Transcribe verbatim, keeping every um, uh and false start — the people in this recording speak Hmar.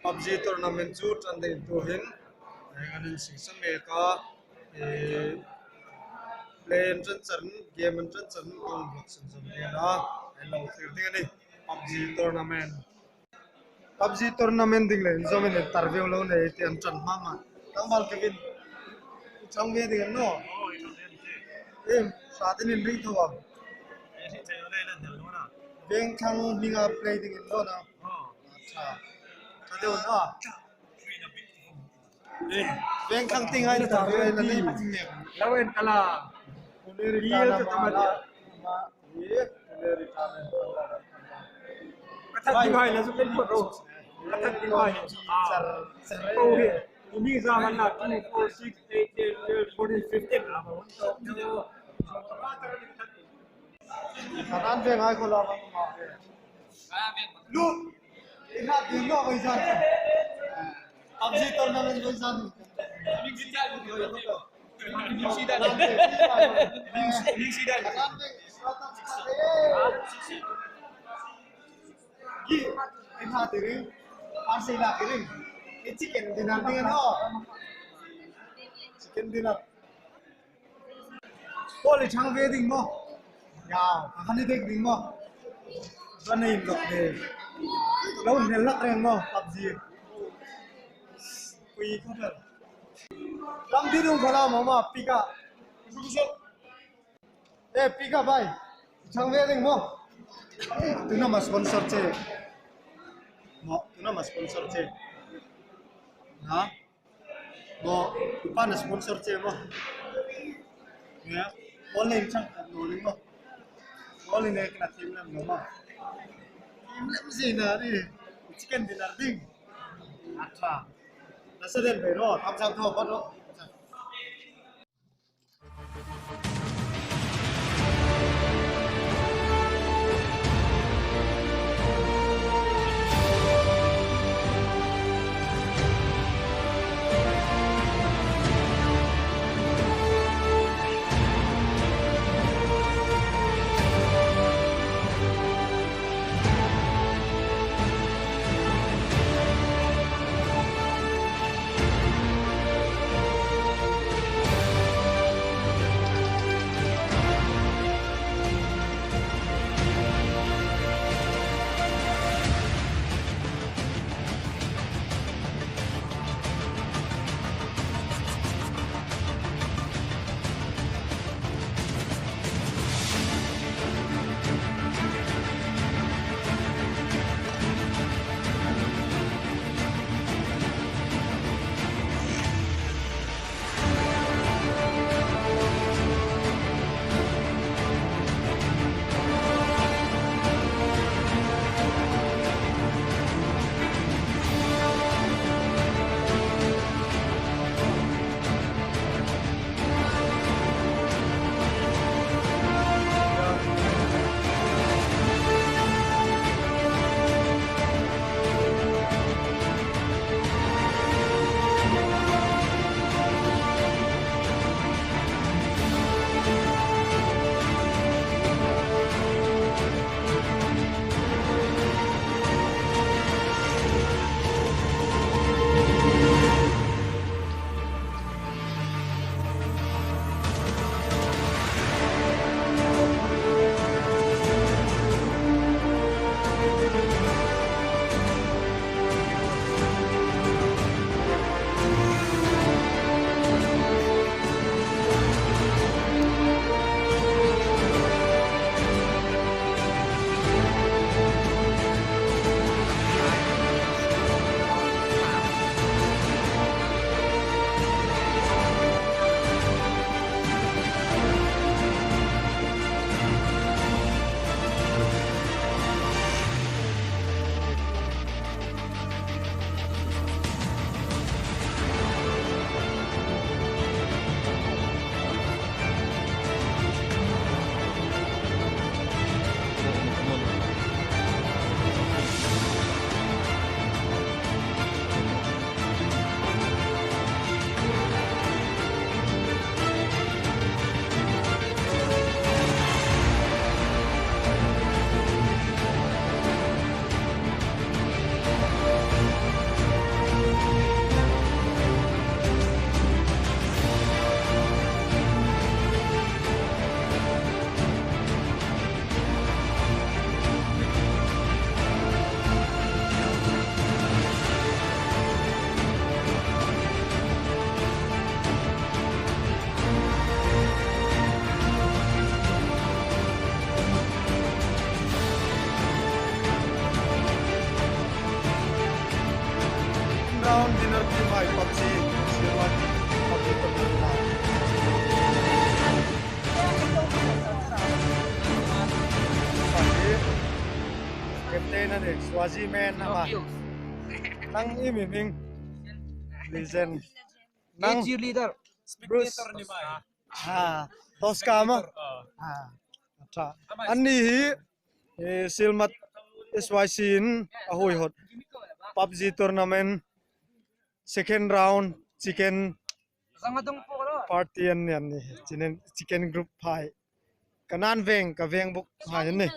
PUBG tournament chu ṭan ding tuhin, eh, an insing sa mek a, eh, play an ṭan char, game an ṭan char, kan vlog san zom ding a, eh, lo thlir ding a nih. PUBG tournament. PUBG tournament ding le, inzawmin interview lo nei ti an ṭan hma hma. Tlangval Kevin, ṭhang ve ding an naw? Em, hrat in inring tho am? Vengthlang hminga play ding in naw na? Acha. Ṭha deu naw. Vengthlang tieng hai interview la nei. Lo en ka la. Real ka ta ma. Ka that ding hai la chu kan pawt ro. Ka that ding hai. Ah. Ko hi. Ini zaman na two, four, six, eight, ten, twelve, fourteen, fifteen. Ka nan ve ngai ko la ma. Lu. Ina din lo bai zan. PUBG tournament bai zan. Ki, ina tiring. Arsi la tiring. Chicken dinner ding naw. Chicken dinner. Pawl i ṭhang ve ding maw? Ya, a khan i dek ding maw? Ba nei lok de. Lo nel lak reng maw, PUBG. Pui kha ber. Lam di dung khala maw ma, pika. Eh, pika bai. Ṭhang ve ding maw? Tuna ma sponsor che. Maw, tuna ma sponsor che. Ha? Maw, upa na sponsor che maw. Ya, online chang kan no ling maw. Online ne kana team lem no maw. Team lem si na ni. Chicken dinner ding. Acha. Na sa den be ro, tham tham tho pa ro. Swazi man ama. Nang iem i hming? Legend. Nang cheerleader. Bruce. Ha, Tosca ma. Ha. Acha. Anni hi, eh, Sielmat S Y C in a huoihawt PUBG tournament second round chicken party an ni anni. Chicken, chicken group hai. Ka nan veng, ka veng bawk hai anni.